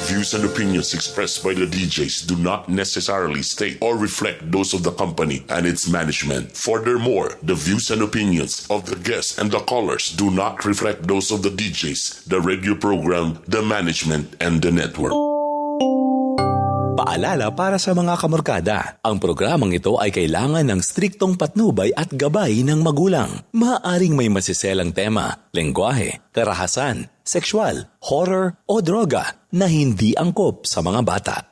views and opinions expressed by the DJs do not necessarily state or reflect those of the company and its management. Furthermore, the views and opinions of the guests and the callers do not reflect those of the DJs, the radio program, the management, and the network. Paalala para sa mga kamorkada, ang programang ito ay kailangan ng striktong patnubay at gabay ng magulang. Maaaring may masiselang tema, lengguwahe, karahasan, sexual, horror o droga na hindi angkop sa mga bata.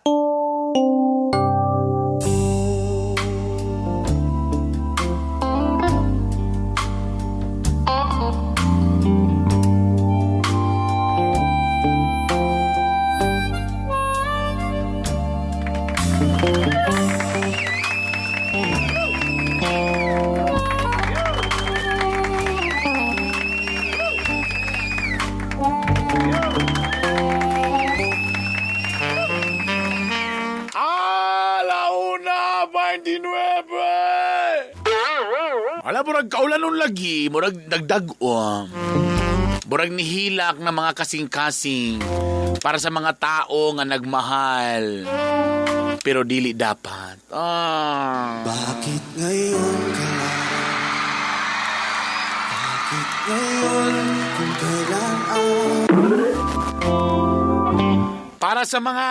Alauna 29! Ala, murag kaulan nun lagi, murag nagdag-o. Murag nihilak na mga kasing-kasing para sa mga tao nga nagmahal. Pero dili dapat. Ah. Bakit ngayon ka lang? Bakit ngayon kung kailan ang Para sa mga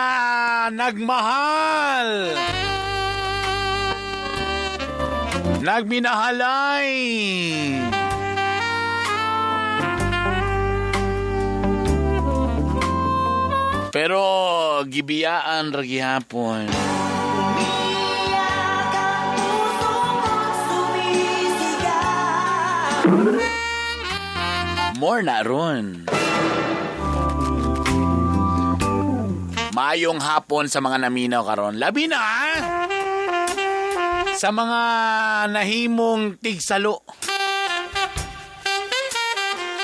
nagmahal. Nagminahalay. Pero gibiyaan ra gihapon. More na ron. Mayong hapon sa mga naminaw karon. Labi na ah! Sa mga nahimong tigsalo.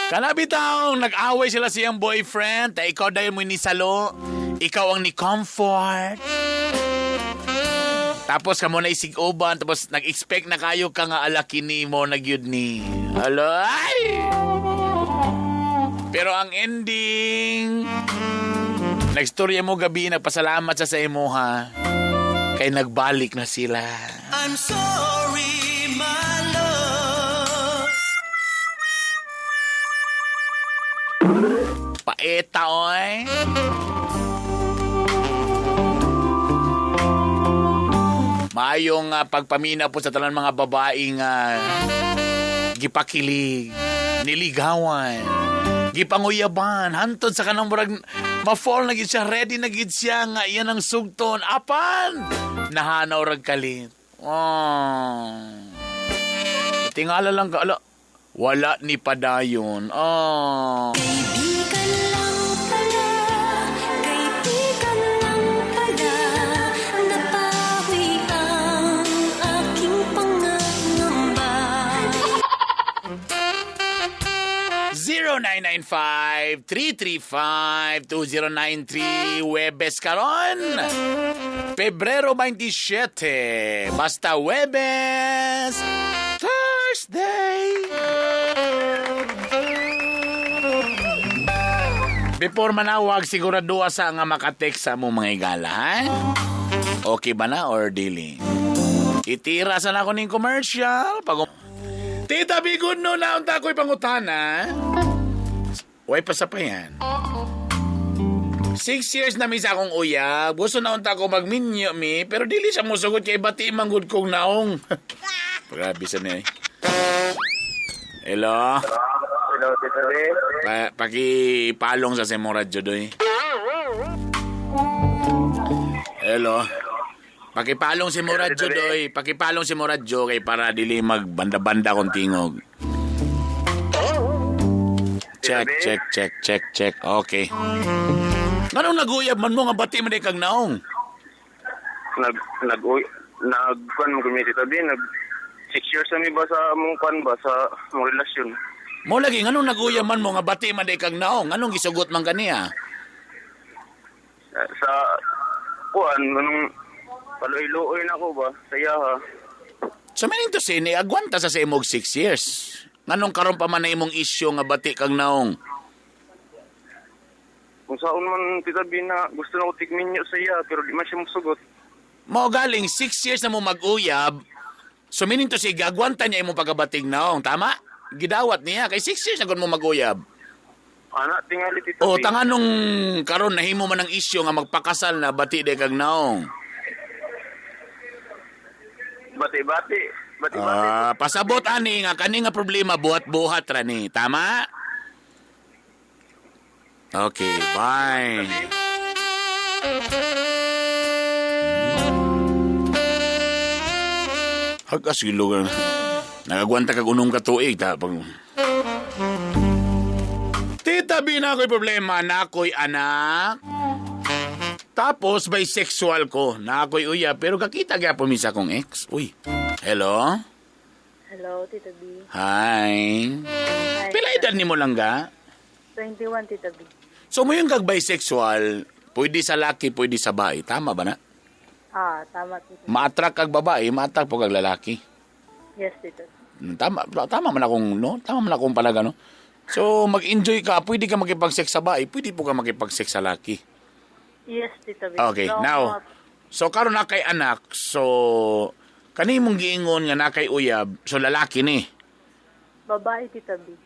Kanabi taong nag-away sila siyang boyfriend, ta ikaw dahil mo ni salo, ikaw ang ni comfort. Tapos kamo na isig-uban, tapos nag-expect na kayo ka nga ala kini mo na gyud ni. Alo, ay! Pero ang ending, nagstorya mo gabi, nagpasalamat sa imuha. Kay nagbalik na sila. I'm sorry, my love. Paeta, oy. Maayong pagpamina po sa tanan mga babaeng gipakilig, niligawan, gipanguyaban, hantod sa kanang murag ma-fall na gid siya, ready na gid siya nga iyan ang sugton. Apan! Nahanaw rag kalit. Oh. Tingala lang ka, ala, wala ni padayon. Oh. Kaibigan lang pala, kaibigan lang pala, napawi ang aking pangangamba. 0995-335-2093 Webes karon, Pebrero 27. Basta Webes, Thursday. Before manawag, sigurado sa nga makatext sa mo mga igala, ha? Okay ba na or dili? Itira sa na ako ning commercial. Pag Tita Bigon no, naunta ako'y pangutana. Way pa sa pa yan. 6 years na mi sa akong uyab. Gusto na unta ko magminyo mi, pero dili siya musugot kay bati manggod kong naong. Grabe sa niya eh. Hello? Hello, Tita B. Pakipalong sa Semo Radyo doy. Hello? Pakipalong si Moradyo doy. Pakipalong si Moradyo kay para dili magbanda-banda kong tingog. Check, check, check, check, check. Okay. Nganong naguyab man mo nga bati man di kag naong? Nag, nag, uy, nag, kwan mo kami, Tita B. Nag, 6 years na mi ba sa mong kwan ba, sa mong relasyon. Mo lagi nganong naguyab man mo nga bati man di kag naong? Nganong gisugot man kaniya? Sa, kuan, anong, paluy-luoy na ko ba, sa iyaha. So meaning to say, ni agwanta sa imog 6 years. Nganong karon pa man na imong isyu nga bati kag naong? Kung Unsaon man, Tita B, na gusto na ko tigminyo sa iya, pero di man siya musugot. Mao galing 6 years na mo mag-uyab. So meaning to say gagwanta niya imong pagabating naong, tama? Gidawat niya kay 6 years na gud mo mag-uyab. Ana, tingali, Tita O B. tanga nung karon nahimo man ang isyu nga magpakasal na bati de kag naong. Bati-bati. Bati-bati. Ah, pasabot ani nga kani nga problema buhat-buhat ra ni, tama? Okay, bye. Hagas gilo ka. Nagagwanta kag unom ka tuig ta pag. Tita B, na ako'y problema, na ako'y anak. Tapos bisexual ko, na ako'y uya, pero kakita gyapon mi sa akong ex. Uy. Hello? Hello, Tita B. Hi. Hi. Pila edad nimo lang ga? 21, Tita B. So mo yung kag bisexual, pwede sa laki, pwede sa bae. Tama ba na? Ah, tama, Tita B. Ma-attract kag babae, ma-attract po kag lalaki. Yes, Tita B. Tama, tama man akong, no? Tama man akong palaga, no? So, mag-enjoy ka, pwede ka makipag-sex sa bae, pwede po ka makipag-sex sa laki. Yes, Tita B. Okay, So, now, so karon na kay anak, so, kanimong giingon nga na kay uyab, so lalaki ni. Babae, Tita B.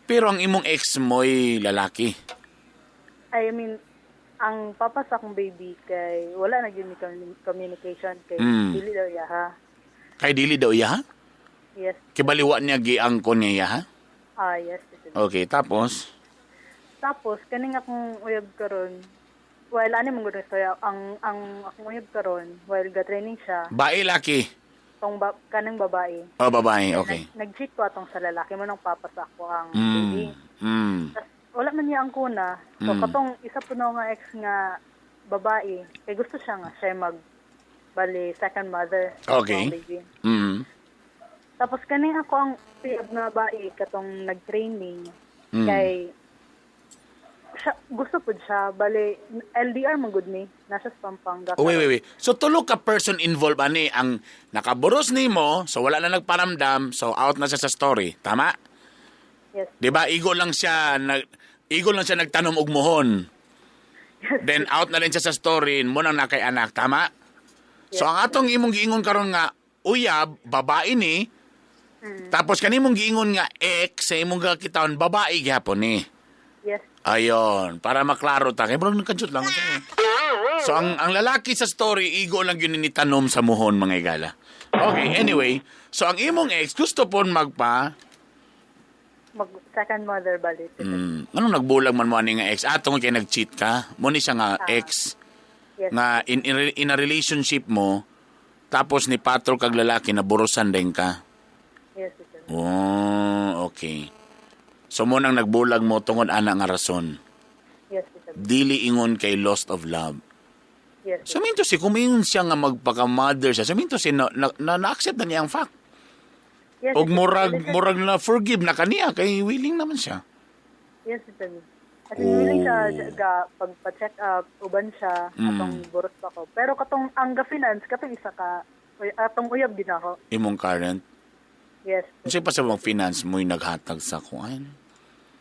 Pero ang imong ex mo'y lalaki. I mean, ang papa sa akong baby kay wala na gyud mi communication kay dili daw iya ha. Kay dili daw iya, ha? Yes. Kibaliwa niya giangkon niya iya, ha? Ah, yes, Tita B. Okay, tapos, Tapos kaning akong uyab karon, while ani mong gud istorya, ang akong uyab karon while ga training siya, bae laki. tong kaning babae. O, babae, okay. Nag-cheat ko atong sa lalaki mo nang papa sa ako ang baby. Tas, wala man niya ang kuna. So, katong isa po na nga ex nga babae, kay gusto siya nga siya mag bali second mother sa akong baby. Tapos kaning ako ang uyab nga babae katong nag-training kay siya, gusto pud siya bali LDR man gud ni nasa sa Pampanga. Oh, wait, wait, wait. So, tulo ka person involved ani ang nakaburos nimo, so wala na nagparamdam, so out na siya sa story. Tama? Yes. 'Di ba? Igo lang siya nagtanom og muhon. Then out na rin siya sa story mo nang nakay anak, tama? So ang atong imong giingon karon nga uyab babae ni. Tapos kanimong giingon nga ex sa imong gakitaon babae gyapon ni. Yes. Ayon, para maklaro ta. Kay murag nagkadyot lang. So ang lalaki sa story igo lang yun ni tanom sa muhon, mga igala. Okay, anyway, so ang imong ex gusto pon magpa Mag second mother bali. Anong nagbulag man mo ani nga ex? Ah, tungod kay nag-cheat ka. Mo ni siya nga ex nga in a relationship mo tapos ni patrol kag lalaki na burusan din ka. Yes, Tita B. Oh, okay. So mo nang nagbulag mo tungod ana nga rason. Yes, Tita B. Dili ingon kay lost of love. Yes. So minto si kung siya nga magpaka-mother siya, so minto si na, na-accept na niya ang fact. Yes, Og Tita B. murag na forgive na kaniya kay willing naman siya. Yes, Tita B. As in, willing siya ga pagpa-check up, uban siya, atong buros pa ko. Pero katong ang ga-finance, katong isa ka, atong uyab din ako. Imong current. Yes. Kasi pa sa mga finance mo'y naghatag sa kuan.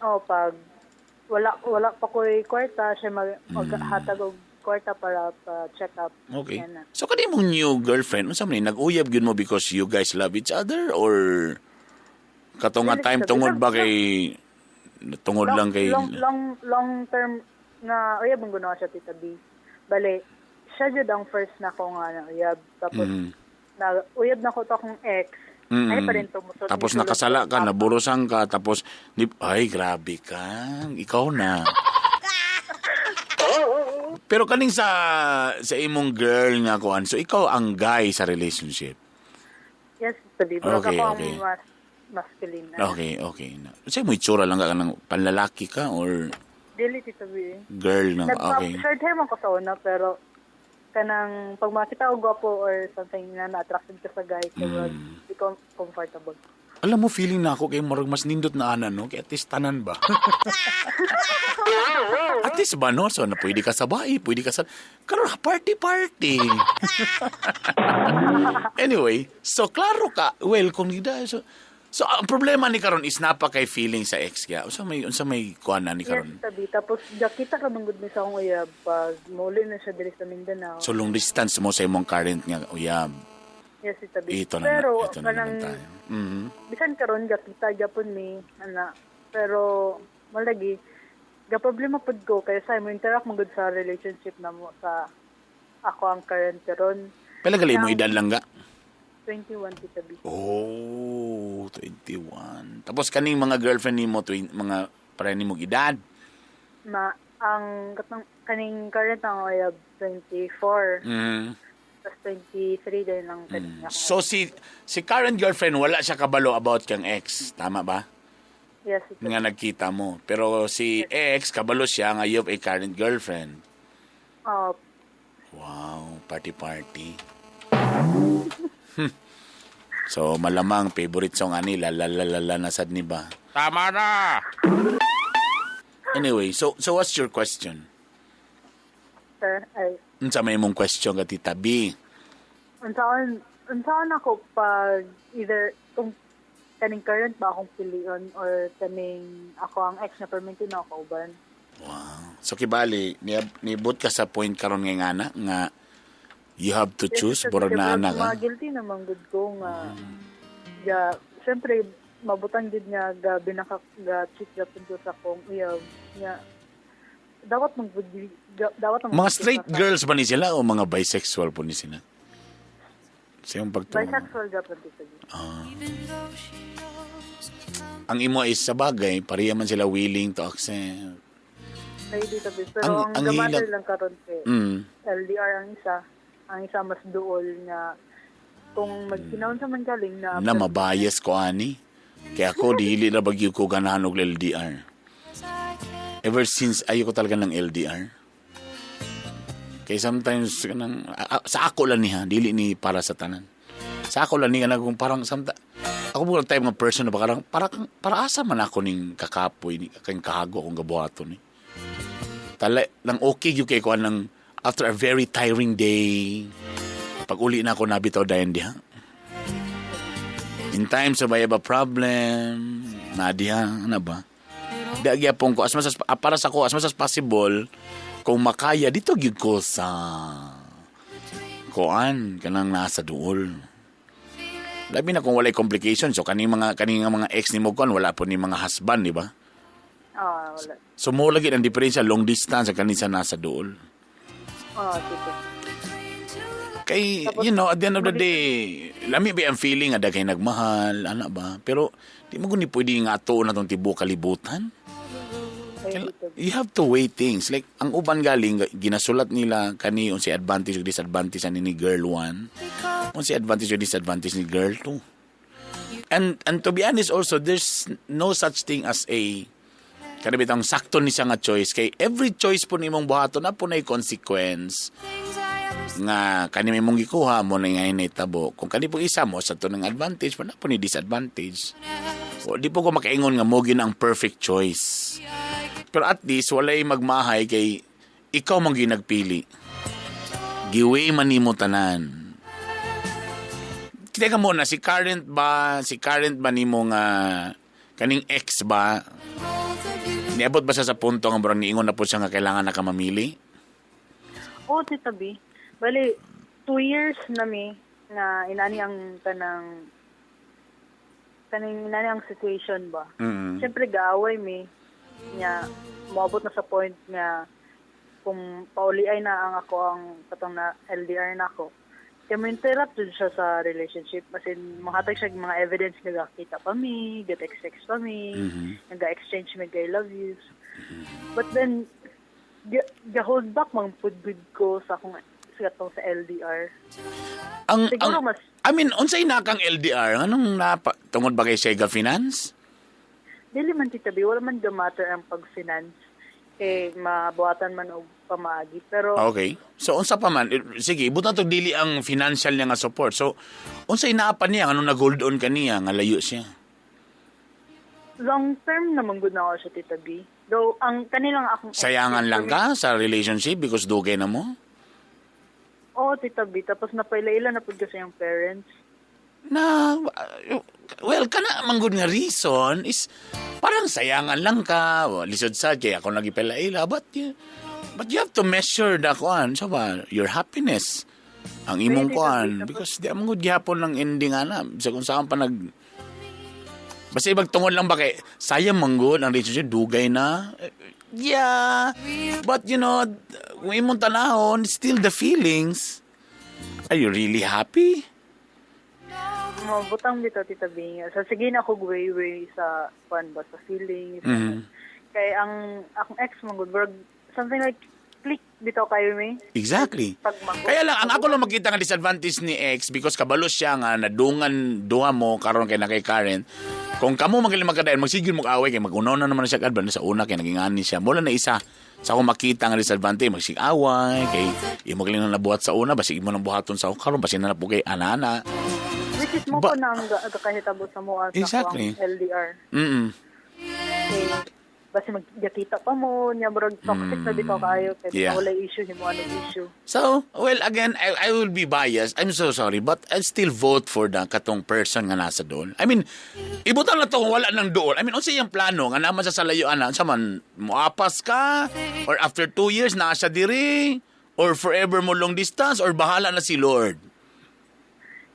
Oh, pag wala pa ko'y kwarta, siya maghatag og kwarta para pa check up. Okay. Yan na. So kani mong new girlfriend, unsa man ni nag-uyab gyud mo because you guys love each other or katong nga Dili, time sabi tungod lang- ba kay tungod lang kay long term nga uyab ang gunawa siya, Tita B. Bale, siya jud ang first na ko nga na uyab. Tapos na uyab na ko to akong ex. Ay pa rin tumusod. Tapos nisulod nakasala ka, sa- naburusan ka, tapos ni, ay grabe ka, ikaw na. Pero kaning sa imong girl nga kuan, so ikaw ang guy sa relationship. Yes, Tita B. Pero Okay, ako ang okay. mas masculine na. Okay. Sa mo itsura lang ka ng panlalaki ka or Dili, Tita B. girl na Nagpa okay. Short hair man ko sa una, pero kanang pag makita ko gwapo or something na na-attracted ka sa guy, kaya di ko comfortable. Alam mo, feeling na ako kay murag mas nindot na ana, no? Kay at least tanan ba? At least ba, no? So, na pwede ka sa bae, pwede ka sa... Karon, party, party. Anyway, so klaro ka. Well, kung hindi, so, So ang problema ni karon is napa kay feeling sa ex kaya. Unsa may kuan na ni Yes, karon? tabi. Tapos, gakita ka man gud mi sa akong uyab pag mauli na siya diri sa Mindanao. So long distance mo sa imong current nga uyab. Yes, tabi. Ito na Pero, ito na kanang, naman tayo. Bisan karon gakita gyapon mi ana. Pero malagi ga problema pud ko kay sa mo interact man gud sa relationship na mo sa ako ang current karon. Pila gali mo edad lang ga? 21, Tita B. Oh, 21. Tapos kaning mga girlfriend nimo twin, mga pare nimo edad. Ma ang katong kaning current ang I have 24. Tapos 23 din ang kaning ako. So si current girlfriend, wala siya kabalo about kang ex, tama ba? Yes, Tita B. Nga nagkita mo. Pero si ex, kabalo siya nga you have a current girlfriend. Oh, Wow, party party. So malamang favorite song ani la la la la la na sad ni ba? Tama na! Anyway, so what's your question? Sir, ay Unsa may imong question ka, Tita B? Unsaon ako pag either kung kaning current ba akong pilion or kaning ako ang ex na permanente na ako uban? Wow. So kibali, niabot ka sa point karon nga ngana nga you have to choose, Yes, burag na ana ka. Mga guilty naman gud ko nga ya, syempre mabutang gid nga ga binaka ga cheat gapon ko sa akong uyab nga dapat mang dapat mang Mga straight girls ba ni sila o mga bisexual po ni sila? Sa iyong pagtuo. Bisexual gapon dito. Ang imo is sa bagay, pareha man sila willing to accept. Lady tabi. Pero ang Ang gamatter lang karon kay LDR ang isa mas duol nga kung magkinaon sa man galing na Na mabayas ko ani. Kaya ako dili na bagyo ko ganahan og LDR. Ever since ayoko talaga ng LDR. Kay sometimes kanang sa ako lang niya, dili ni para sa tanan. Sa ako lang ni kanang kung parang sometimes ako mo type nga person na parang para asa man ako ning kakapoy ni kang kahago akong gabuhaton ni. Tala lang okay gyud kay ko nang after a very tiring day. Pag uli na ako nabitaw dayon diha. In times of I have a problem, na diha, ano ba? Di gyapon ko as much as, para sa ko as much as possible kung makaya dito gyud ko sa kuan kanang nasa duol. Labi na kung walay complications, so kaning mga ex nimo kuan wala po ni mga husband, di ba? Ah, wala. So mo lagi ang diferensya long distance sa kaning sa nasa duol. Ah, sige. Kay, at the end of the day, lami ba ang feeling nga kay nagmahal, ana ba? Pero di mo guni pwede nga ato na tong tibuok kalibutan. Ay, dito. You have to weigh things. Like, ang uban galing, ginasulat nila kani unsay advantage ug disadvantage ani ni girl 1. Unsay advantage ug disadvantage ni girl 2. And to be honest also, there's no such thing as a kada bitang sakto ni siya nga choice kay every choice po nimong buhaton na po na consequence nga kani may mong gikuha mo na nga initabo kung kani po isa mo sa to ng advantage pa na po ni disadvantage. O, di po ko makaingon nga mo gyud ang perfect choice, pero at least walay magmahay kay ikaw man gyud nagpili, giweigh man nimo tanan. Teka muna, si current ba nimo nga kaning ex ba, niabot ba siya sa punto nga murag niingon na po siya nga kailangan na ka mamili? Oo, Tita B. Bali, 2 years na mi na inani ang kanang inani ang situation ba. Siyempre, gaaway mi nga moabot na sa point nga kung pauli ay na ang ako ang katong na LDR na ako. Kaya mo interrupt jud siya sa relationship. As in, mohatag siya og mga evidence nga gakita pa mi, ga-text pa mi, nag-exchange mi I love yous. But then, ga hold back mang pud gud ko sa akong sa katong sa LDR. Ang Siguro mas I mean, unsay nakang LDR? Anong napa tungod ba kay Sega Finance? Dili man, Tita B, wala man ga-matter ang pag-finance. Eh, mabuhatan man og pamaagi. Pero, Okay. So unsa pa man, eh, sige, buta to dili ang financial niya nga support. So unsay naapa niya anong nag-hold on kaniya nga layo siya? Long term naman gud na ako siya, Tita B. Though, ang kanilang akong Sayangan lang ka sa relationship because dugay na mo? Oo, Tita B. Tapos napaila-ila na pud kasi yung parents. Na Well, kana manggod nga reason is parang sayangan lang ka, o, lisod sa kay ako nagipela-ila, but you have to measure the kuan, sa ba, your happiness. Ang imong Pwede kuan kasi, because di among gud gihapon lang ending ana. Sa kung saan pa nag. Basta ibang tungod lang ba kay sayang manggod ang relationship dugay na. Yeah. But kung imong tanahon, still the feelings. Are you really happy? Mabutang bitaw, Tita Bing. So sige na ako way sa kuan ba sa feelings. Kay ang akong ex man gud murag something like click bitaw kayo mi. Exactly. Pag mag- Kaya lang, ang ako lang makita nga disadvantage ni ex because kabalo siya nga nadungan duha mo karon kay na kay Karen. Kung kamo magaling magkadayon, magsigil mo away kay mag-unaw na naman siya kadban sa una kay naging ani siya. Mula na isa sa akong makita nga disadvantage, magsig away kay imo galing na nabuhat sa una, basig imo nang buhaton sa karon basin na na po kay ana-ana. Which is mo ko na ang kahitabo sa mua sa akong LDR. Kay basi magkita pa mo, niya murag toxic na bitaw kaayo kay wala issue himo anong issue. So, well, again, I will be biased. I'm so sorry, but I still vote for the katong person nga nasa doon. I mean, ibutan na to kung wala nang doon. I mean, unsa iyang plano nga naman sa salayo ana, unsa man moapas ka or after 2 years naa siya diri or forever mo long distance or bahala na si Lord?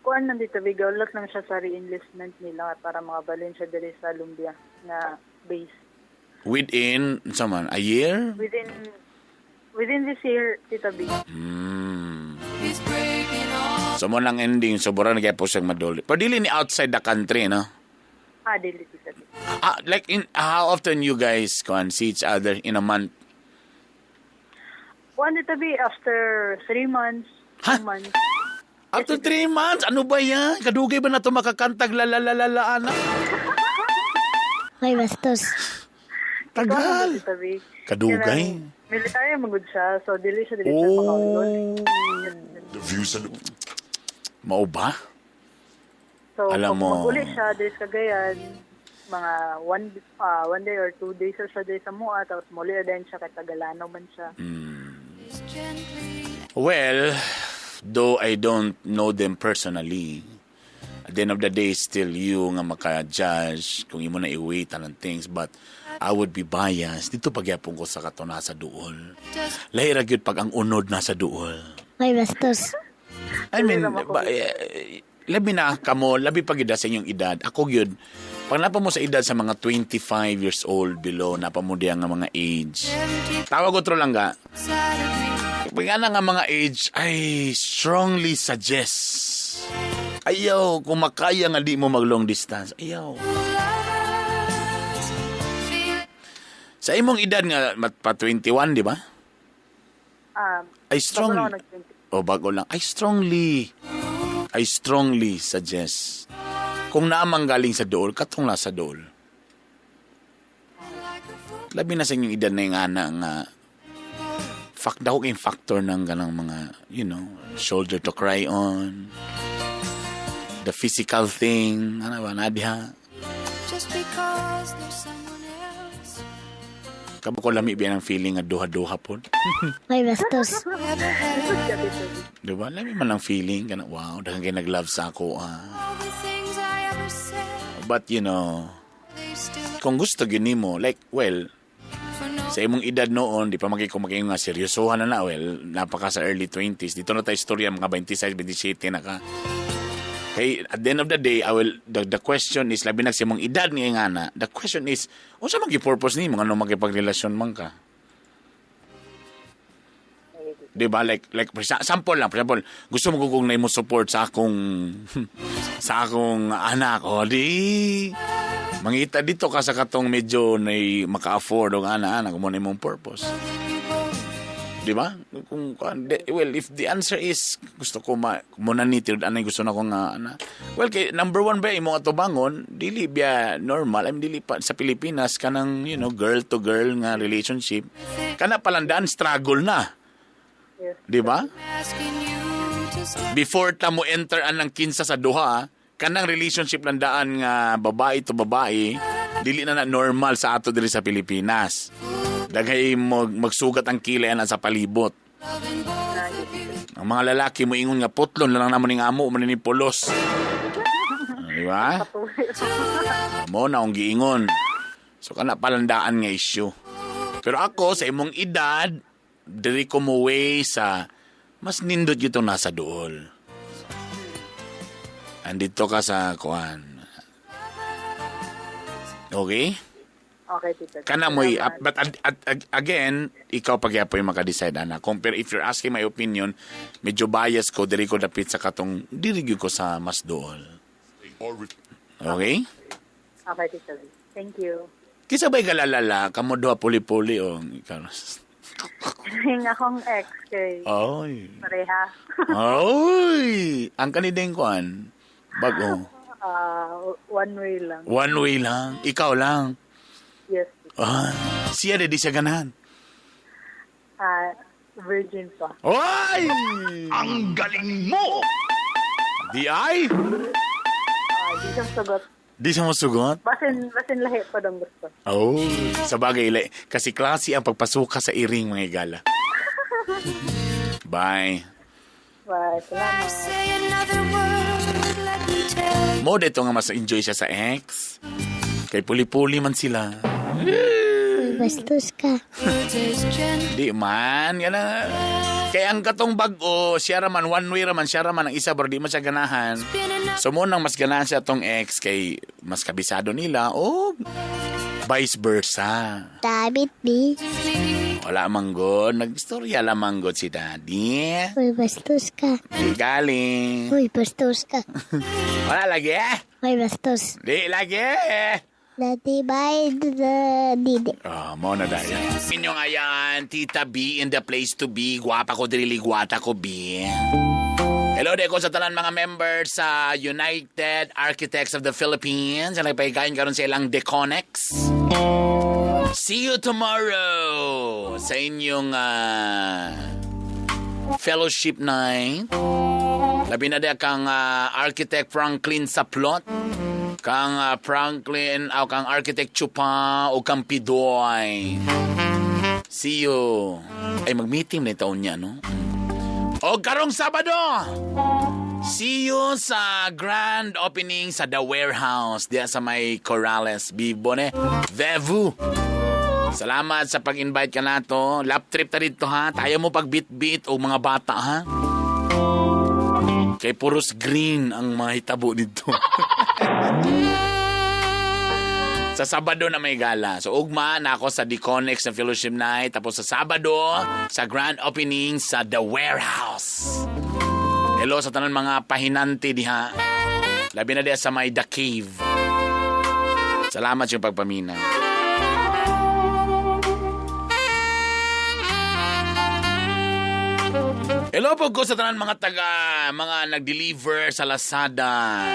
Kuan man dito bigawlat lang siya sa re-enlistment nila para makabalin siya diri sa Lumbia nga base. Within, unsa man, a year? Within this year, Tita B. So mo lang ending, so bura na po siyang maduli. Pero dili ni outside the country, no? Ah, dili, Tita B. Ah, like in how often you guys can see each other in a month? Kuan, Tita B, after 3 months, Ha? 2 months. After 3 months, ano ba yan? Kadugay ba na ito makakantag lalalalalala, anak? Ay, bastos. Tagal. Tita B. Kadugay. Kanang military magud siya, so dili siya makaulit. The views and Mao ba? So, Alam pag mo. mag-uli siya, diri sa Cagayan, mga one day or 2 days or siya diri sa Mua, tapos muli na din siya kay Tagalano man siya. Well, though I don't know them personally, at the end of the day, still you nga maka-judge kung imo na i-weigh ng things, but I would be biased. Dito pagyapon ko sa kato nasa duol. Lahi ra gyud pag ang unod nasa duol. Ay, bastos. I mean, ba, eh, labi na kamo, labi pag sa inyong edad. Ako gyud, pag napa mo sa edad sa mga 25 years old below, napa mo diya nga mga age. Tawag ko tro lang ga. Pag nga na nga mga age, I strongly suggest. Ayaw, kung makaya nga di mo mag long distance. Ayaw. Sa imong edad nga, pa 21, di ba? Ah, I strongly... bago lang ako nag-20. O bago lang. I strongly suggest kung naamang galing sa dool, katong nasa dool. Labi na sa inyong edad na yung ana nga dako kayong factor ng ganang mga, shoulder to cry on, the physical thing, ano ba, nadiha. Just because there's someone else Kabo ko lami biya ng feeling nga duha-duha po. Ay, bastos. ever had. Di ba? Lami man ang feeling. Kana, wow, daghan kay nag-love sa ako. Ah. All the things I ever said, But, they still kung gusto gyud nimo, like, well, for no sa imong edad noon, di pa magay kung magay nga seryosohan na na, well, napaka sa early 20s. Dito na tayo istorya, mga 26, 27 na ka. Hey, at the end of the day, the question is, labi na sa imong edad nga nga na, the question is, unsa man purpose nimo ngano makipagrelasyon man ka? Di ba? Like, for sample lang, for example, gusto mo kung na mo support sa akong anak, o di, mangita dito ka sa katong medyo na maka-afford og ana-ana kung mo na imong purpose. Di ba? Kung, well, if the answer is gusto ko ma mo na ni tinud anay gusto na ko nga ana. Well, kay number one ba imong atubangon, dili biya normal. I mean, dili pa sa Pilipinas kanang girl to girl nga relationship. Kana palandaan struggle na. Yes. Di ba? asking you to stay. Before ta mo enter anang kinsa sa duha, kanang relationship landaan nga babae to babae, dili na na normal sa ato diri sa Pilipinas. Daghay mo magsugat ang kilay ana sa palibot. Loving both of you. Ang mga lalaki mo ingon nga putlon na lang naman ning amo man ni pulos. Di ba? Mo na akong giingon. So kana palandaan nga issue. Pero ako sa imong edad, diri ko mo way sa mas nindot gyud tong nasa duol. Andito ka sa kuan. Okay? Okay, Tito. Kana mo'y, Salamat. but again, ikaw pagyapoy maka-decide, ana. Kung, pero if you're asking my opinion, medyo bias ko, diri ko dapit sa katong, diri gyud ko sa mas duol. Okay? Okay, Tito B. Thank you. Kisa ba'y galalala, kamo duha puli-puli o ikaw. Yung akong ex kay Oy. pareha. Oy! Ang kanideng kuan, bago. One way lang. One way lang. Ikaw lang. Yes. Ah, siya di siya ganahan. Virgin pa. Oy! Ang galing mo! Di ay? Di siya sugot. Di siya masugot? Basin lahi pa dong gusto. Oh, sa bagay, kasi klase ang pagpasuka sa iring mga igala. Bye. Bye. Salamat. Say another word, let me tell you. Mo dito nga mas enjoy siya sa ex. Kay puli-puli man sila. Uy, bastos ka. Words as gentle Di man, gana. Kay ang katong bag-o, siya raman, one way raman, siya raman ang isa, pero di man siya ganahan. been enough. So mo nang mas ganahan siya tong ex kay mas kabisado nila o vice versa. Dabit, B. Wala manggod, nagstorya lang manggod si daddy. Uy, bastos ka. Di galing. Uy, bastos ka. Wala lagi eh. Uy, bastos. Di lagi eh. Dati bye, didi. Oh, mo na dahil. Inyong ayan, Tita B in the place to be. Guwapa ko, dirili, guwata ko, B. Hello, de ko sa tanan mga members sa United Architects of the Philippines. Ang nagpahikain karon sa ilang Deconex. See you tomorrow sa inyong fellowship night. Labi na di kang Architect Franklin Saplot, kang Franklin, o kang Architect Chupa, o kang Pidoy. See you. Ay, mag-meeting na yung taon niya, no? O karong Sabado! See you sa grand opening sa The Warehouse diya sa may Corrales, Bibone. Vevu! Salamat sa pag-invite ka na to. Lap trip ta dito ha. Tayo mo pag-bit-bit o mga bata ha. Kay puros green ang mahitabo dito. Sa Sabado na may gala. So ugma na ako sa Deconex na Fellowship Night. Tapos sa Sabado, sa grand opening sa The Warehouse. Hello sa tanan mga pahinante diha. Labi na diha sa may The Cave. Salamat sa iyong pagpamina. Hello po ko sa tanan mga taga, mga nag-deliver sa Lazada.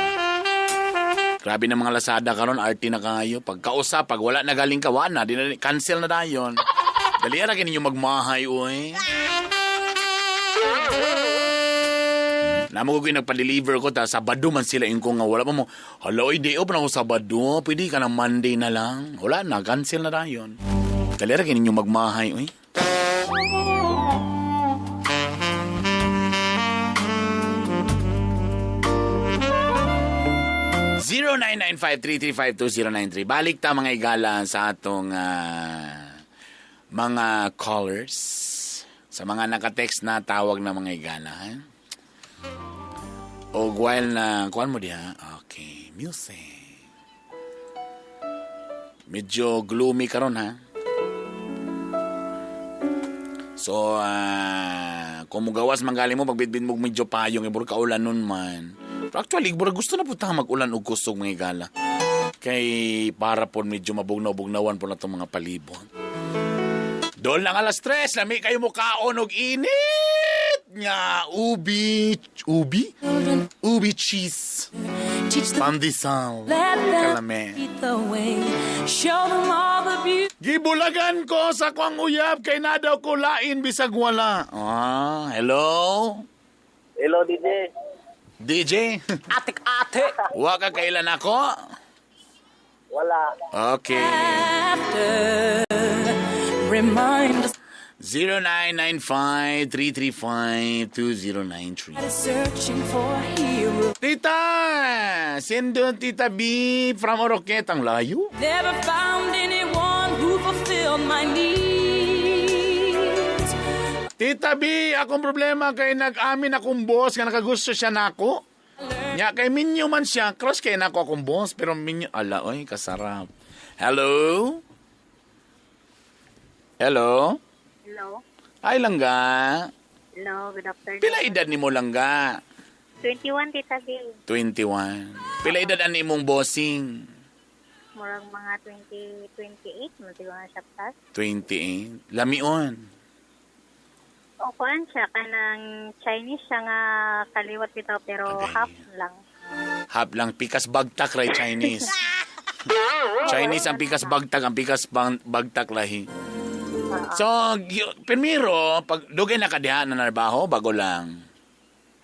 Grabe na mga Lazada karon, arte na kayo. Pagkausap, pag wala na galing ka, wala na, di na, cancel na dayon. Dali ra ninyo magmahay, uy. Namo ko nagpa-deliver ko, ta Sabado man sila ingko nga wala pa mo. Hala, oy, day off na ako Sabado. Pwede ka na Monday na lang. Wala na, cancel na dayon. Dali ra ninyo magmahay, uy. 0995-335-2093. Balik ta mga igala sa atong mga callers. Sa mga nakatext na tawag na mga igala. Ha? O while na, kuan mo diha? Okay, music. Medyo gloomy karon ha. So, kung mugawas manggali mo, pagbitbit mo medyo payong, ibur kaulan nun man. Pero actually, ibur gusto na po ta mag-ulan og kusog mga igala. Kay para po medyo mabugnaw-bugnawan po na itong mga palibot. Doon lang 3:00, lami kayo mukaon og init nga ubi cheese. Pandesal. Kalame. Gibulagan ko sa kwang uyab kay na daw ko lain bisag wala. Ah, hello? Hello, DJ. DJ? Atik-ate. Wa ka kailan ako? Wala. Okay. 0995-335-2093. Searching for a hero. Tita! Sendo Tita B from Oroquet. Ang layo. Never found anyone who fulfilled my needs. Tita B, akong problema kay nag-amin akong boss nga nakagusto siya nako. Nya kay minyo man siya, cross kay nako akong boss pero minyo ala oy kasarap. Hello? Hello? Hello. Ay langga. Hello, good afternoon. Pila edad nimo langga? 21, Tita B. 21. Pila edad ani imong bossing? Murag mga 20, 28, mo na siya plus. 28. Lamion. O, kuan siya, kanang Chinese siya nga kaliwat bitaw, pero Okay. half lang. Half lang pikas bagtak ray Chinese. Chinese ang pikas bagtak, ang pikas bagtak lahi. So, primero, pag dugay na ka diha na narbaho, bago lang.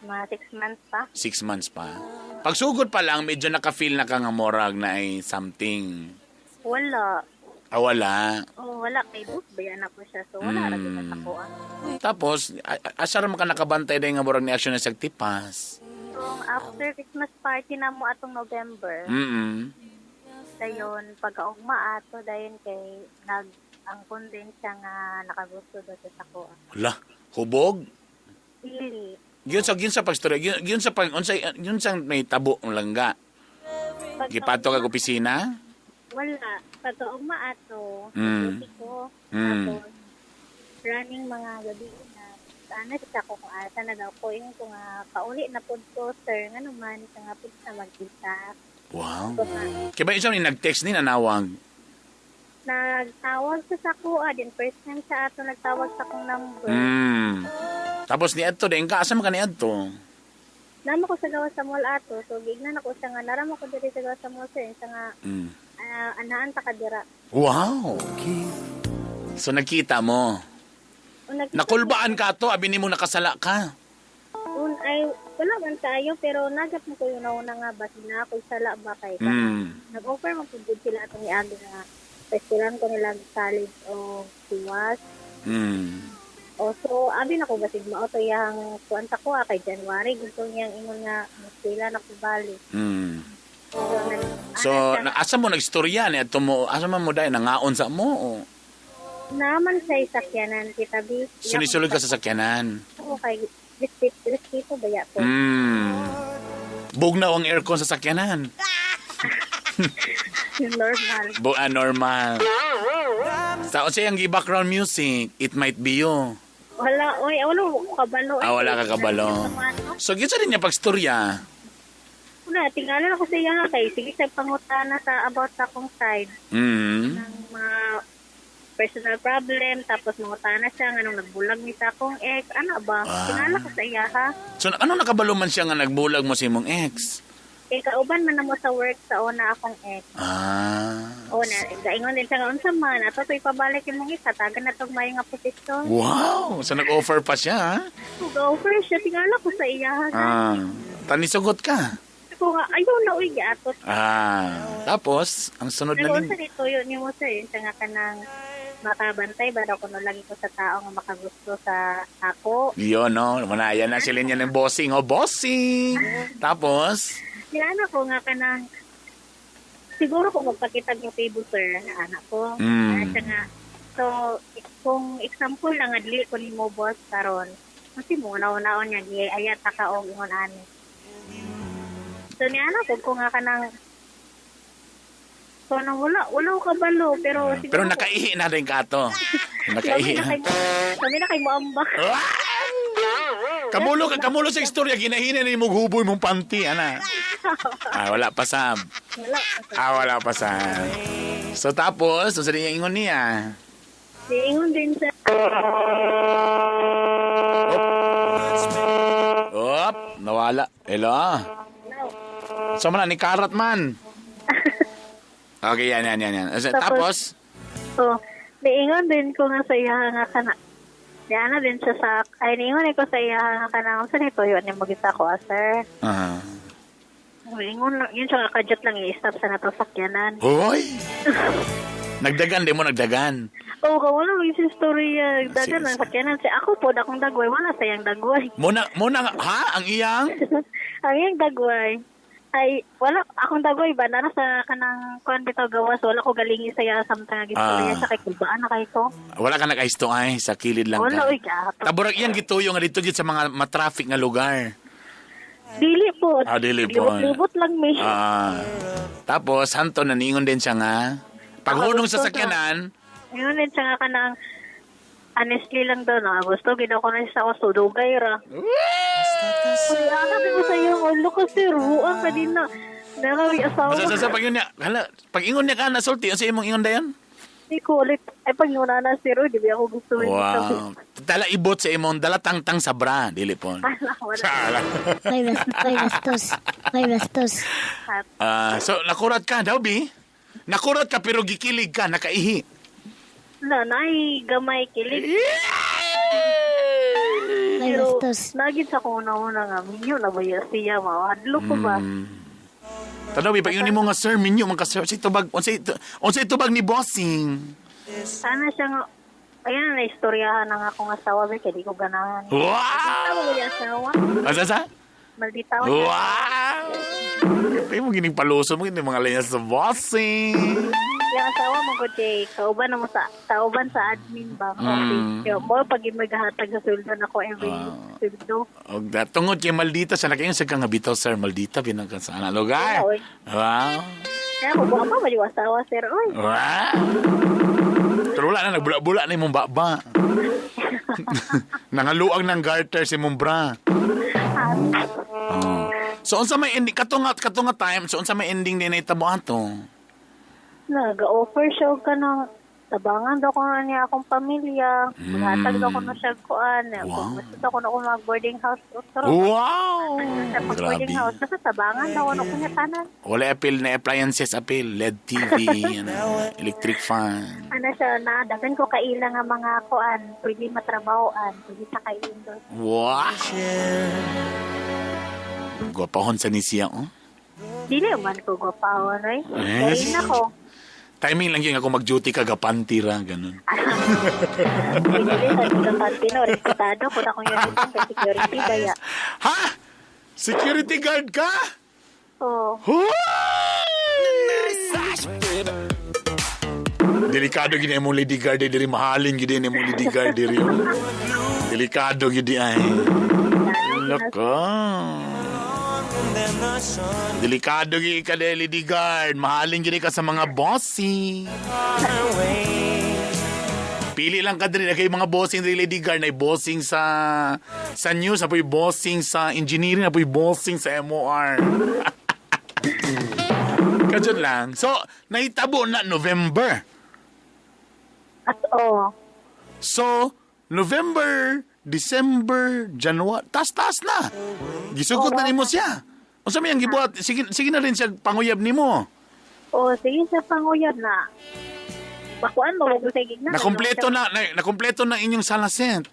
Mga 6 months pa. 6 months pa. Pagsugod pa lang, medyo naka-feel na ka nga morag na ay something. Wala. Ah, wala. Oh, wala kay book bayan ako siya. So wala ra gyud ako. Tapos, asa ra man ka nakabantay dahil nga murag ni action na siyag tipas. So after Christmas party na mo atong November, dayon pagkaugma ato dayon kay nag ang din siya nga nakagusto do sa ako. Wala. Hubog. Dili. Yun sa pagstorya, yun sa pag unsay yun sa may tabo ang langga. Gipato kag opisina? Wala. Pagkaugma ato, duty ko. Tapos, running mga gabi na ana sa ako kung asa na daw ko yung ko nga pauli na pud ko sir nga naman sa nga pud sa magkita. Wow. Ko nga, Kaya ba isa ni nag-text ni nanawag? Nagtawag sa ako din first time sa ato nagtawag sa akong number. Tapos ni adto din ka asa man ka ni adto? Namo ko sa gawas sa mall ato so gignan ako siya nga naramo ko diri sa gawas sa mall sir sa nga anaan ta ka dira. Wow. So nakita mo. Nakulbaan ka to, abi nimo nakasala ka. Un ay wala man tayo pero nagap mo ko yung nauna nga basi na ako sala ba kay nag-offer man pud gud sila atong iagi nga festival ko nila college o siwas. O so abi na ko basig mao to yang kuan ta ko kay January gusto niyang ingon nga sila na ko balik. So, So na, asa mo nagstorya ni adto mo, asa man mo dai nangaon sa mo o naman sa sakyanan kita bi. sunisulod ka sa sakyanan. Oo kay respeto ba ya ko. Bugnaw ang aircon sa sakyanan. Normal. Normal. Sa unsay ang background music, It Might Be You. Wala, oy, wala ko kabalo. Ah, wala ka kabalo. So gyud sa din niya pagstorya. Una, tingala ako sa iya nga kay sige sa pangutana sa about sa akong side ng mga personal problem tapos mangutana siya nganong nagbulag ni sa akong ex ano ba tingala ko sa iya ha. So ano nakabalo man siya nga nagbulag mo sa imong ex? Kay kauban man na mo sa work sa una akong ex. O na gaingon din siya nga unsa man ato to ipabalik imong isa tagan na tog maayo nga posisyon. Wow, so nag-offer pa siya ha? Go-offer siya tingala ko sa iya ha. Tanisugot ka. Ko nga ayaw na uy giatot. Tapos ang sunod na Pero unsa nito yun nimo sir yun siya nga kanang makabantay ba daw kuno lagi ko sa tao nga makagusto sa ako. Yun, no? Manaya na sila niya ng bossing. Oh, bossing! Tapos, Niana ko nga kanang siguro kung magpakita ng table sir anak ko. Siya nga so kung example lang nga dili ko nimo boss karon kasi mo naon-naon niya gi ayat ta ka og ingon ani. So niana ko nga kanang so nang wala ko kabalo pero siguro pero nakaihi na rin ka to. Nakaihi na. Kami na kay moambak. Kamulo sa istorya ginahina ni imong huboy mong panty ana. Wala pa sab. Wala. Wala pa sab. So tapos, unsa din ingon niya? Niingon din sa Op, nawala. Hello. So man ni karat man. Okay, yan. So, tapos, So, niingon din ko nga sa iya nga kana. Niana din siya sa ay niingon ko sa iya nga kana unsa ni tuyo ni magita ko sir. Niingon lang yun siya nga kadyot lang i-stop sa nato sakyanan. Hoy. Nagdagan di mo nagdagan. Oo, ka wala may istorya. Dagan Sige, ang sakyanan siya. Ako po, akong dagway. Wala sayang dagway. Muna, ha? Ang iyang? Ang iyang dagway. Ay, wala, akong dagway ba? Nara sa kanang kuan bitaw gawas. Wala ko galingi sa iya samtang gistorya siya kay kulbaan na kay ko. Wala ka nag-aisto ay, sa kilid lang Wala, ka. uy, kato. Taburag iyang gituyo nga dito gid sa mga matraffic nga lugar. Dili po. Ah, dili po. Libot-libot lang may. Ah. Tapos, hanto, naniingon din siya nga. Paghunong sa sakyanan, Yun din siya nga kanang honestly lang daw na gusto gid ako na siya ako sudugay ra. Uy, sabi ko sa iyo, ulo ko sir, buang ka din na. Nakawi asawa. Basta sa pag yun niya, hala, pag ingon niya ka nasulti, unsa imong ingon dayon? Hindi ko ulit. Ay, pag yun na sir, uy, di ba ako gusto yun? Wow. Dala ibot sa imong dala tangtang sa bra, dili po. Wala. Sala. May bastos. May bastos. Ah, so nakurat ka daw bi. Nakurat ka pero gikilig ka, nakaihi. Na, naay gamay kilig. May Pero, bastos. nagin sa kung una-una nga, minyo na ba yun siya, mawahadlo ko ba? Tanaw bi pag ingon nimo nga sir minyo man ka sir unsay tubag unsay tubag ni bossing. Sana siya nga, ayan na istoryahan ng akong asawa, ba, kaya di ko ganahan. Wow! Maldita mo yung asawa. Asa sa? Maldita mo. Wow! Kaya mo gining paluso mo gining mga linya sa bossing. Yung asawa mo ko, Jay, kauban na mo sa, kauban sa admin ba? Kaya mo, pag maghahatag sa sweldo na ko every sweldo. Og da, tungod kay maldita sa nakaingon sa kang bitaw sir maldita pinangka sa ana lugar. Oy. Wow. Kaya ko, buha pa ba yung asawa, sir? Oy, Wow. Pero wala na nagbula-bula na imong baba. Nangaluag ng garter si imong bra. Oh. So unsa may ending kato nga time, so unsa may ending din nahitabo ato? Nag-offer siya og kanang tabangan daw ko na niya akong pamilya. Maghatag daw ko na siya kuan. Wow. Kung gusto daw ko na ko mag-boarding house. Pero, Wow. Sa pag-boarding Grabe. house, basta tabangan daw ko na ko niya tanan. Wala appeal na appliances appeal, LED TV, ano, electric fan. Ano siya, na, dagan ko kaila nga mga kuan, pwede matrabahoan, pwede sa kaindo. Wow. Gwapahon sa ni siya, oh. Dili man ko gwapahon, oy. Eh. Kain ako. Timing lang yun ako mag-duty ka, gapanti ra, ganun. Uy, dili sa kapante no, respetado ko na akong uniform kay security baya. Ha? Security guard ka? Oo. Delikado gini imong lady guard diri mahalin gini imong lady guard diri. Delikado gini ay. Nako. Delikado gini ka diri lady guard, mahalin gini ka sa mga bossing. Pili lang ka diri kay mga bossing diri lady guard na bossing sa news, apoy bossing sa engineering, apoy bossing sa MOR. Kajud lang. So, nahitabo na November. At oo. So, November, December, January, tas-tas na. Gisugot na nimo siya. Unsa may ang gibuhat? Sige, sige na rin siya panguyab nimo. Oo, sige sa panguyab na. Bakuan mo, wag mo sa gigna. Nakumpleto na inyong salaset.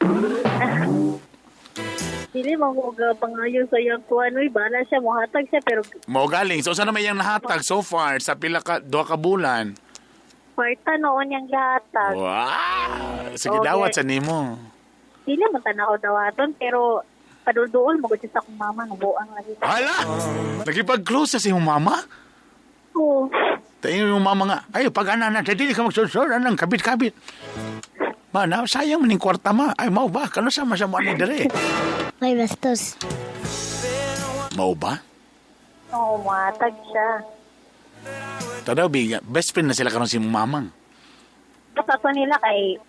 Dili mo ko pangayo sa iyang kuan, uy, bala siya, mohatag siya, pero Mao galing. So, unsa na may iyang nahatag so far sa pila ka duha ka bulan? kwarta noon yung gihatag. Wow! Sige, Okay. dawat sa nimo. Dili man tan ako dawaton, pero padulduol mo gud siya sa akong mama, nabuang lagi. Hala! Nakipag-close sa imong mama? Oo. Tayo yung mama nga, ay, pag ana na, dili ka magsursur, anang kabit-kabit. Ma, na, sayang maning kwarta ma. Ay, mao ba? Kano sa masya mo ani dire? May bastos. Mao ba? Oo, mohatag siya. Tadaw, biga, best friend na sila karon si mamang. Basta to nila kay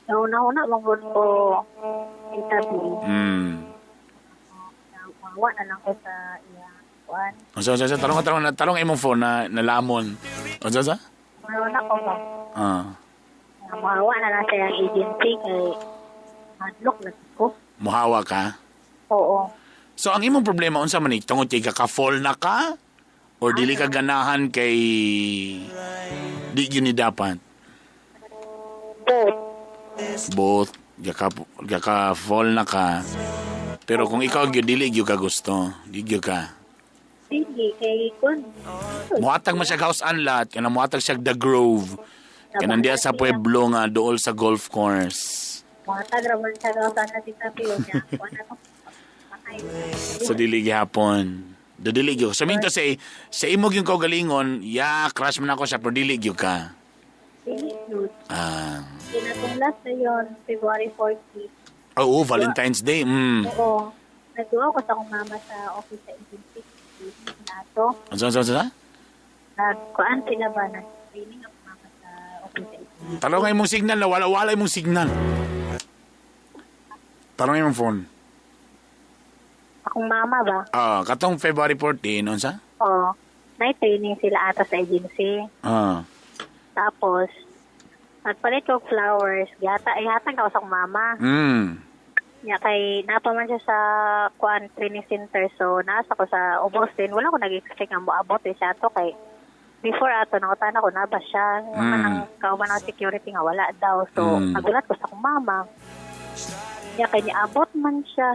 nauna-una mo gud ko interview. Mawa na lang ko sa iya kuan. Unsa, unsa, unsa, tarong imong phone na nalamon. Unsa, unsa? Nauna ko ba? Ah. Mawa na lang sa iyang agency kay hadlok na ko. Muhawa ka? Oo. So, ang imong problema, unsa man ni, tungod kay kaka-fall na ka? Or dili ka ganahan kay di yun ni dapat? Both. Both. Gaka fall na ka. Pero kung ikaw gyud dili gyud ka gusto, di gyud ka. Sige, kay kun. Muhatag man siya house and lot, kana muhatag siya The Grove. Kanang diya sa pueblo nga dool sa golf course. Mga tagraman siya daw sana si Tabi. Niya, wala ko. So dili gihapon. Do dili gyud. So mean to say, sa imo gyud kaugalingon, ya crush man ako siya pero dili gyud ka. Dili gyud. Ah. Kinatong last na yon, February 14. Oo, Valentine's Day. Mm. Oo. Nagduwa ko sa akong mama sa office sa agency. Nato. Unsa? Nagkuan sila ba? Nag-training ako mama sa office sa agency. Tarong nga imong signal na wala-wala imong signal. Tarong imong phone. Akong mama ba? Ah, katong February 14, unsa? Oo. Night training sila ata sa agency. Ah. Tapos, nagpalit ko flowers. Ihatag ako sa akong mama. Mm. Nya kay napaman siya sa kuan training center. So, nasa ko sa ubos din. Wala ko nag-expect nga moabot eh siya ato kay before ato nangutan ako na ba siya. Ang kauban ng security nga wala daw. So, nagulat ko sa akong mama. Nya kay niabot man siya.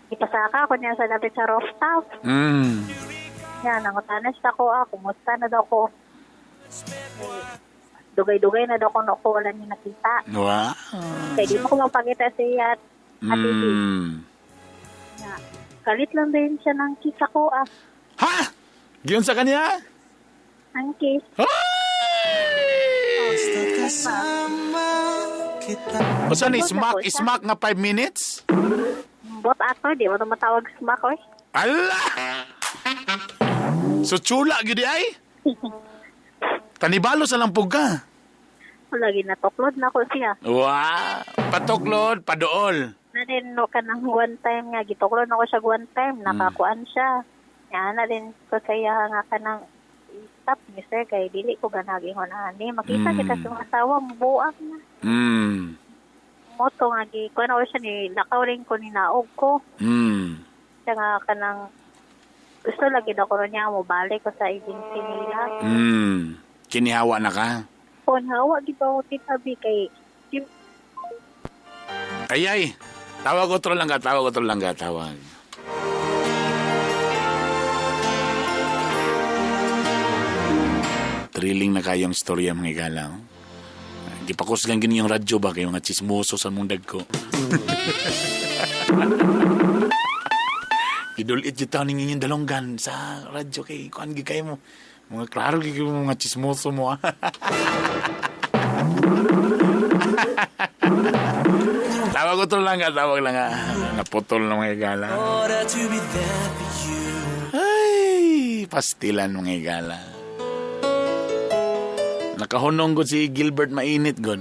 Ipasaka ako niya sa lapit sa rooftop. Mm. Nya nangutana siya ko, kumusta na daw ko. Dugay-dugay na daw ko no ko wala niya nakita. Wow. Kaya di mo ko mapakita sa iya. Mm. Kalit lang din siya ng kiss ako. Ha? Giyon sa kanya? Ang kiss. O saan smack nga 5 minutes? Bot ato, di mo tumatawag smack oy. Ala! So chula gid ay? Tanibalo sa lampog ka. Lagi natuklod na ko siya. Wow! Patuklod, padool. Na din no ka ng one time nga gituklod na ko siya one time nakakuan siya. Nga na din ko sa iya nga ka ng stop ni sir kay dili ko ganag ingon ani makita kita sa asawa mo buang na. Mm. Moto nga gi kuan ako siya ni lakaw rin ko ni naog ko. Mm. Siya nga ka ng gusto lagi na ko ron niya mo balik ko sa agency nila. Mm. Kinihawa na ka? Kon hawa gid ako titabi kay Ay. Tawag otro lang ka, tawag. Thrilling na kayong storya mga igalaw. Gipakusgan gini yung radyo ba kayo mga chismoso sa mong dagko. Gidulit yung taon ninyo yung dalonggan sa radyo kay kuan gi kayo mo. Mga klaro gi kayo mga chismoso mo. Tawag ko lang ka, tawag lang ka. Naputol na mga igala. Ay, pastilan mga igala. Nakahunong ko si Gilbert Mainit, god.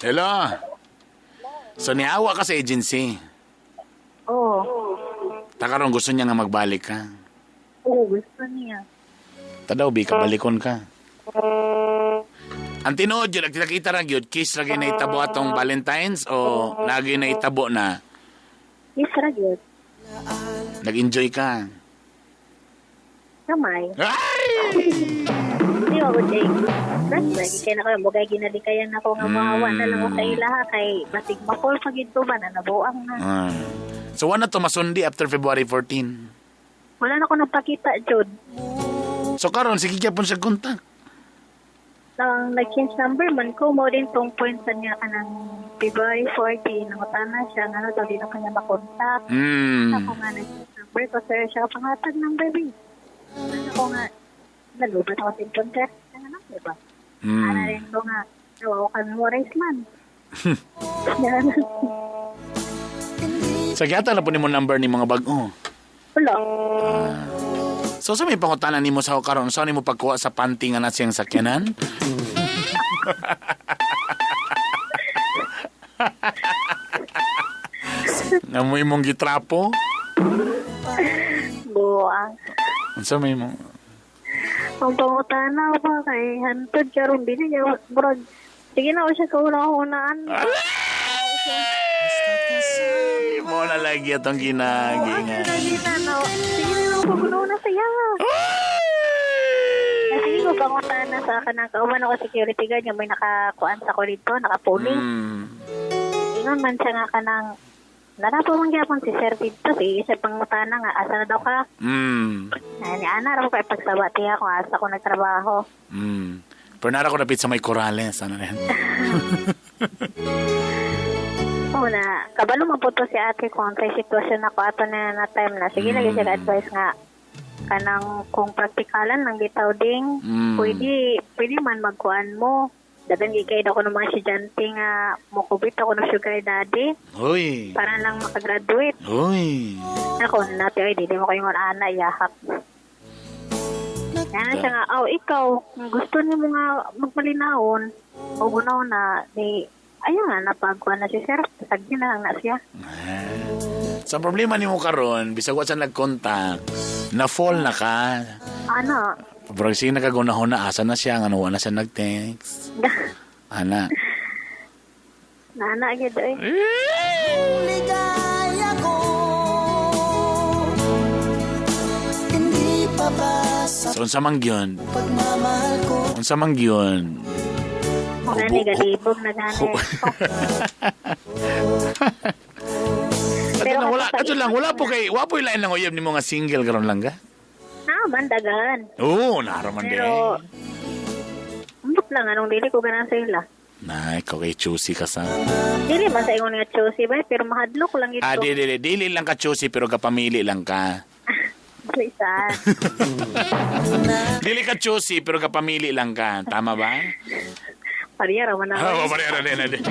Hello? So, niawa ka sa agency? Oo. Takaroon, gusto niya nga magbalik ka? Oo, gusto niya. Tadaw, bi, kabalikon ka. Ang tinuod yun, nagkita ra gyud, kiss ra gyud naitabo atong Valentine's o lagi naitabo na? Kiss ra gyud. Nag-enjoy ka? Kamay. Ay! Di ba ko, Jake? Basta, kaya na kayo, bugay ginalikayan ako nga mahawa na lang ako sa ilaha kay basig mapol pag ito ba na nabuang na. So, wala na to masundi after February 14? Wala na ako napakita, Jud. So, karon sige ka po siya kontak. Nang nag-change number man ko, mo din tong point sa niya ka ng February 14, nangutana siya, nga daw di na kanya makontak. Ako nga nag-change number ko, sir, siya pangatag number, babe. Ako nga, nalubat ako sa phone, sir. Ano number ba? Ano rin ko nga, nawaw ka memorize man. Sa gata na po ni mo number ni mga bag-o? Wala. So, sa may pangutanan nimo sa karon, saan nimo pagkuha sa panty nga na siyang sakyanan? Namoy mong gitrapo? Buang. Unsa may mo? Ang pangutana pa kay hantod karon dili niya murag. Sige na siya kauna-unaan. Mo na lagi atong ginagingan. Sige na ako na siya. Sige ko pangutana sa kanang kauban ako security guard nga may nakakuan sa ko dito, nakapuling. Ingon man siya nga kanang Narapo man gyapon si sir dito si isa pang mutana nga asa na daw ka. Ay, ni ana ra ko kay pagsaba tiya kung asa ko nagtrabaho. Pero nara ko napit sa may Corales, ano na yan? Oo na, kabalo man po to si ate kung sa sitwasyon ako ato na time na. Sige lagi siya advice nga kanang kung praktikalan lang bitaw ding, pwede man magkuan mo. Dagan gigay ako ng mga estudyante nga mukubit ako ng sugar daddy. Uy. Para lang makagraduate. Uy. Ako, nati, ay, di mo kayong ana, yahap. Yan siya nga, oh, ikaw, kung gusto niyo mo nga magmalinawon, o gunaw na, di, ayun nga, napagkuha na si sir, sagdi na lang na siya. Sa problema nimo karon, bisag wa siya nag-contact, na-fall na ka. Ano? Pero sige nakagunahon na, asa na siya, nga wa na siya nag-text. Ana. Nana, gid eh. Ligaya ko, hindi pa ba sa So, unsa man gyud? pagmamahal ko? Unsa man gyud? Gani, galibog na gani. Pero lang, wala, ato lang, wala po kay, wa po ilain lang uyab nimo nga single karon lang ka? Naman, daghan. Oo, naraman din. Pero, ambot lang, anong dili ko ganan sila. Na, ikaw kay choosy ka sa. Dili man sa ingon nga choosy ba, pero mahadlok lang ito. Ah, dili lang ka choosy pero kapamili lang ka. Saan? Dili ka choosy pero kapamili lang ka. Tama ba? Pariyara man ako. Oo, pariyara din.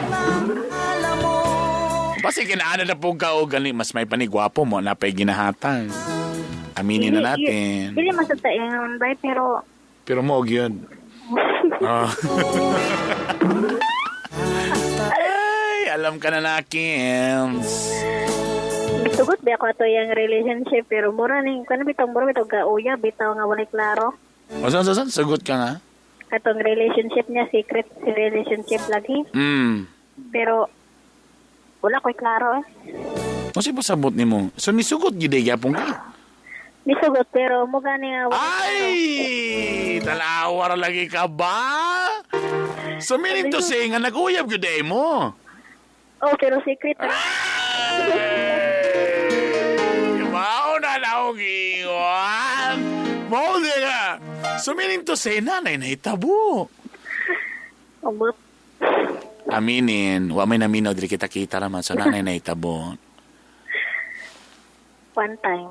Basta kinaana na po ka o gani, mas may panigwapo mo na pa'y ginahatang. Aminin na natin. Dili man sa taingon ba, pero Pero mo yun. Oh. Ay, alam ka na nakins. Sugot ba ako ato yung relationship pero mura ning kuno bitaw mura bitaw gauya bitaw nga walay klaro. O saan, saan, sagot ka nga? Katong relationship niya secret si relationship lagi. Pero wala ko'y klaro eh. O siya pasabot nimo? So nisugot gyud ay gyapon ka? Nisugot pero mo gani nga wala. Ay! Talawa ra lagi ka ba? So meaning to say nga nag-uyab gyud ay mo. Oh, pero secret. Mao na naong iwan. Mao di ka. So meaning to say nanay nahitabo. Umot. Aminin, wa may naminaw diri kita kita raman so nanay nahitabo. One time.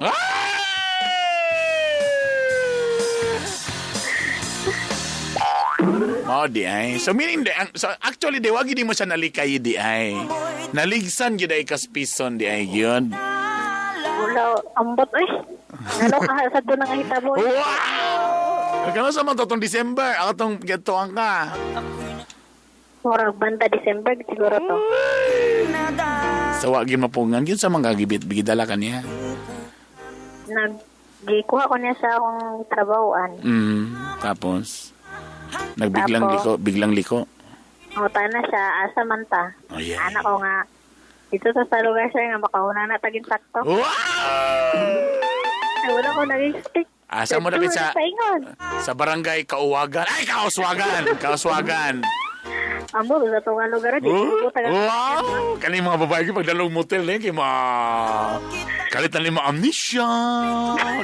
Mao di ay. So meaning di, so actually di wag di mo siya nalikay di ay. Naligsan gyud ay kaspison di ay gyud. Wala, ambot eh. Ano ka sa doon ang hitabo? Wow! Kano sa man to tong December, ako tong getoan ka. Murag banda December siguro to. Sa wa gyud mapungan gyud sa mga gibit bigidala ka niya. Nagikuha ko niya sa akong trabahoan. Tapos nagbiglang liko, biglang liko. Nguta na siya, asa man ta. Oh, yeah. Anak ko nga, dito sa lugar siya nga makauna na tagin sakto. Wow! Ay, wala ko nag-expect. Asa mo dapit sa Sa ingon. sa barangay Kauwagan. Ay, Kauswagan. Kauswagan. Amo, sa itong lugar. Dito ko taga. Wow! Kani mga babae ko pagdalong motel eh, kay ma kalit na lima amnesia.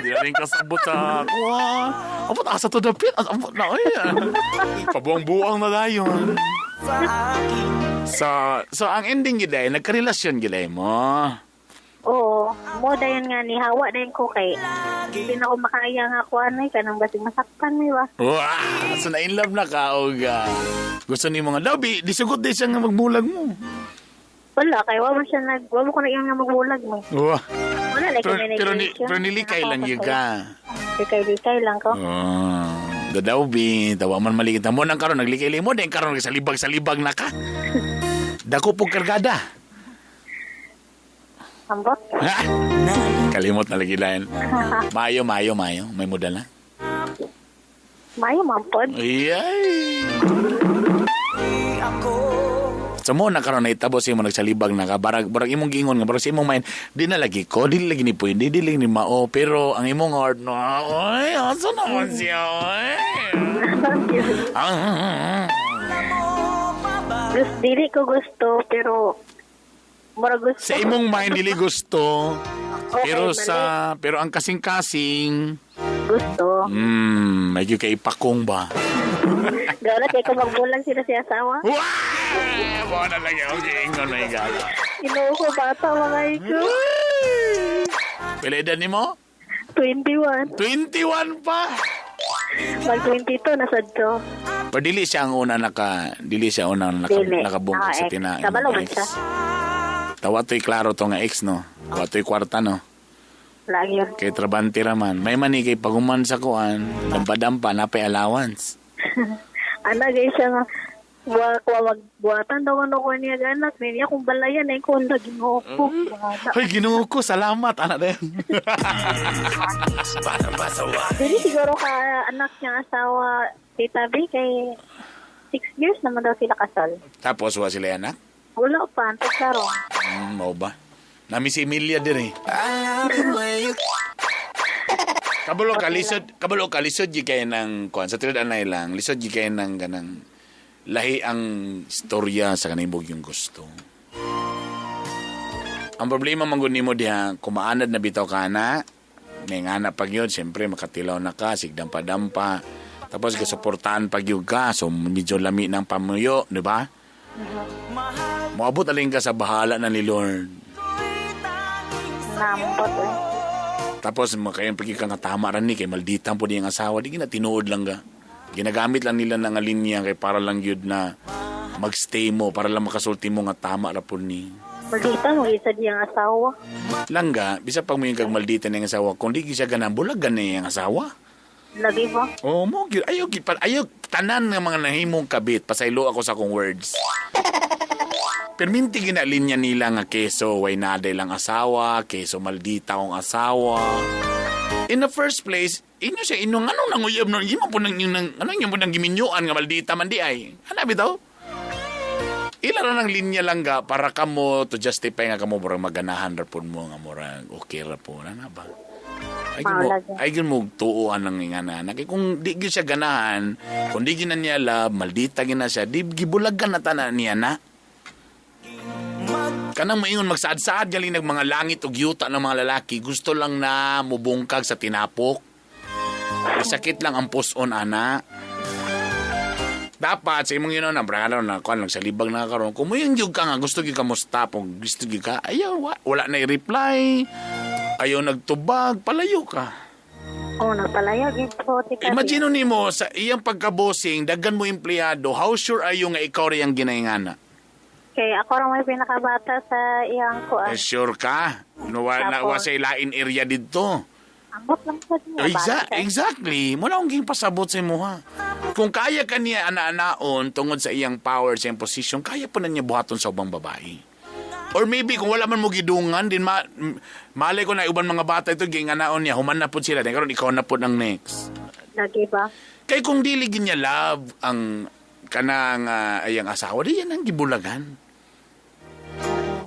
Di na rin kasabot sa kuha. Abot asa to dapit. Abot na ay. Pabuang-buang na dayon. So ang ending gid ay nagkarelasyon gid ay mo. Oo, mo dayon nga ni hawa dayon ko kay hindi na ko makaya nga kuan ay kanang basig masaktan mi ba. Wow! So na in love na ka og gusto ni mga labi, di sugot di siya nga magbulag mo. Wala kay wa man siya nag wa mo ko na nga magbulag mo. Wow. Wala like pero nilikay lang yun ka. Likay-likay lang ko. Oh, dadaw bi, tawa man malikit mo nang karon naglikay mo din karon salibag-salibag na ka. Dako pug kargada. Ambot. Kalimot na lagi lain. Mayo. May muda na. Mayo man pod. Ayay. So mo na karon nahitabo sa imo nagsalibag na ka barag imong giingon nga barag sa imong mind di na lagi ko di lagi ni pwede di lagi ni mao pero ang imong heart no oy asa naman siya oy. Gusto dili ko gusto pero Mura gusto. Sa imong mind dili gusto. Okay, Pero mali. sa pero ang kasing-kasing, Gusto. Medyo kay ipakong ba? Gawala kay kung magbulag sila si asawa. Wah! Mo na lang yung giingon na igala. Ginoo ko bata mga iko. Pila edad nimo? 21. 21 pa. Mag 22 na sad ko. Pero dili siya ang una naka dili siya unang naka, Dili. nakabungkag Ah, sa ex. tina. Kabalo man ex. siya. Tawa to'y klaro to nga ex no. Wa to'y kwarta no. Lagi yun. Kay trabante raman. May mani kay paguman sa kuan, dampa-dampa napay allowance. Ana gay siya nga wa ko magbuhatan daw ano ko niya ganak niya kung balayan ay ko na Ginoo ko. Hoy, Ginoo ko, salamat anak din. Dili siguro ka anak niya asawa Tita B kay 6 years naman daw sila kasal. Tapos wa sila anak? Wala pa antog karon. Mao ba? Nami si Emilia din eh. Kabalo ka lisod gyud kay ng kuan sa tinud anay lang, lisod gyud kay ng ganang lahi ang istorya sa kanimog yung gusto. Ang problema man gud nimo diha, kumaanad na bitaw ka na, may ngana pag yun, siyempre makatilaw na ka, sigdampa-dampa. Tapos kasuportahan pag yun ka, so medyo lami ng pamuyo, di ba? Moabot alin ka sa bahala na ni Lord. Nampot eh. Tapos makayang pagi ka nga tama ran ni kay maldita po niyang asawa di gina tinuod lang ga. Ginagamit lang nila ng linya kay para lang yun na magstay mo para lang makasulti mo nga tama ra po ni. Maldita mo isa diyang asawa. Langga, bisa pag mo yung kag maldita niyang asawa, kung di siya ganang bulag gani ang asawa. Lagi ba? Oh, mo gyud ayaw gyud ayaw tanan nga mga nahimong kabit pasaylo ako sa akong words. Perminti gina linya nila nga keso way naday lang asawa, keso maldita akong asawa. In the first place, inyo siya inong anong nanguyab nun, imo po nang anong inyo po nang giminyuan nga maldita man di ay. Ano bitaw? Ila ra nang linya lang ga para kamo to justify nga kamo murag maganahan ra pud mo nga murag okay ra po na na ba. Ay gyud mo, ay gyud mo tuoan ang ingana. Kay kung di gyud siya ganahan, kung di gyud na niya love, maldita gyud na siya, di gibulagan na tanan niya na. Kanang maingon magsaad-saad galing nag mga langit ug yuta ng mga lalaki, gusto lang na mubungkag sa tinapok. Sakit lang ang puson ana. Dapat sa imong yun na brano na kuan lang sa libag na karon. Kung moyong gyud ka nga gusto gyud ka mo stop o gusto gyud ka, ayaw wala na i-reply. Ayaw nagtubag, palayo ka. Oh, nagpalayo gyud ko Tita B. Imagine nimo sa iyang pagkabosing, daghan mo empleyado, how sure are you nga ikaw rin ang ginaingana? Kay ako ra may pinakabata sa iyang kuan. Eh, sure ka? No, wa, na, wa sa ilain area dito. Ambot lang sa niya. Exactly. Mula akong ging pasabot sa imuha. Kung kaya ka niya ana-anaon tungod sa iyang power, sa iyang position, kaya pa na niya buhaton sa ubang babae. Or maybe kung wala man mo gidungan, din malay ko na uban mga bata ito, ging anaon niya, human na po sila. Then karon ikaw na po ang next. Lagi ba? Kay kung dili gin niya love ang kanang ayang asawa, di yan ang gibulagan.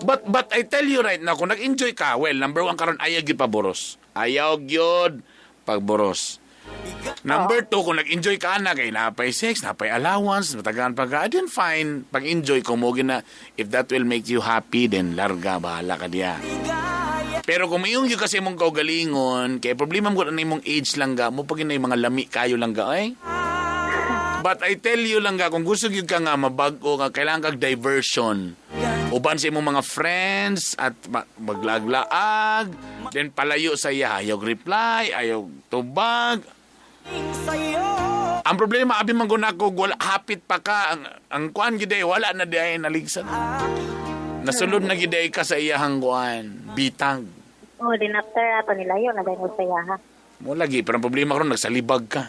But I tell you right now, kung nag-enjoy ka, well, number one karon ayaw gyud paboros. Ayaw gyud pagboros. Number two, kung nag-enjoy ka na, kay napay sex, napay allowance, matagaan pa ka, then fine. Pag-enjoy, kung mo gina, if that will make you happy, then larga, bahala ka diya. Pero kung mayong yun kasi mong kaugalingon, kay problema mo na imong age lang ga, mo pag yung mga lami kayo lang ga, ay. But I tell you lang ga, kung gusto gyud ka nga mabag-o ka, kailangan kag diversion. Uban sa imong mga friends at maglaag-laag, then palayo sa iya, ayaw reply, ayaw tubag. Ang problema, abi man guna ko, wala, hapit pa ka, ang kuan gyud ay, wala na di ay naligsan. Nasulod na gyud ay ka sa iyahang kuan, bitag. Oh, din after ato nilayo na dahil sa iyaha. Mo lagi, pero ang problema karon nagsalibag ka.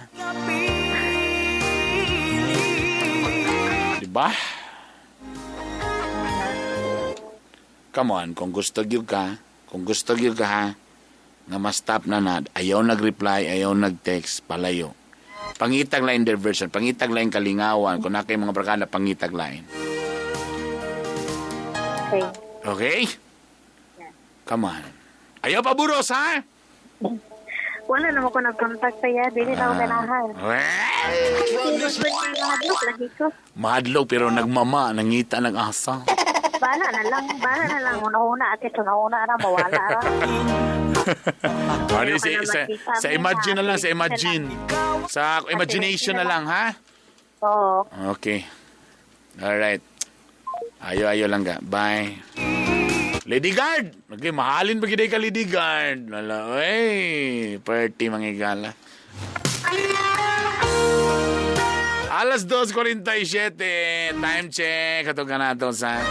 Diba? Come on, kung gusto gyud ka, ha, nga ma-stop na na, ayaw nag-reply, ayaw nag-text, palayo. Pangitag lain diversion, pangitag lain kalingawan, kung na kay mga barkada, pangitag lain. Okay. Okay? Come on. Ayaw pa buros, ha? Wala naman ko nag-contact sa iya, dili na ako ganahan. Mahadlok lagi ko. Mahadlok pero nagmama, nangita, nag-asa. Bahala na lang, bahala na lang. Una-una, ate, una-una na, mawala ra. Ano, Pero sa, ka sa, naman, tita, sa may imagine na lang, sa ate, imagine. Sa imagination na lang, ha? Oo. Okay. Alright. Ayo, ayo lang ka. Bye. Lady Guard! Okay, mahalin ba gid ka, Lady Guard? Wala, oy, party mga igala. Alas 2:47, time check. Katong ka na to sa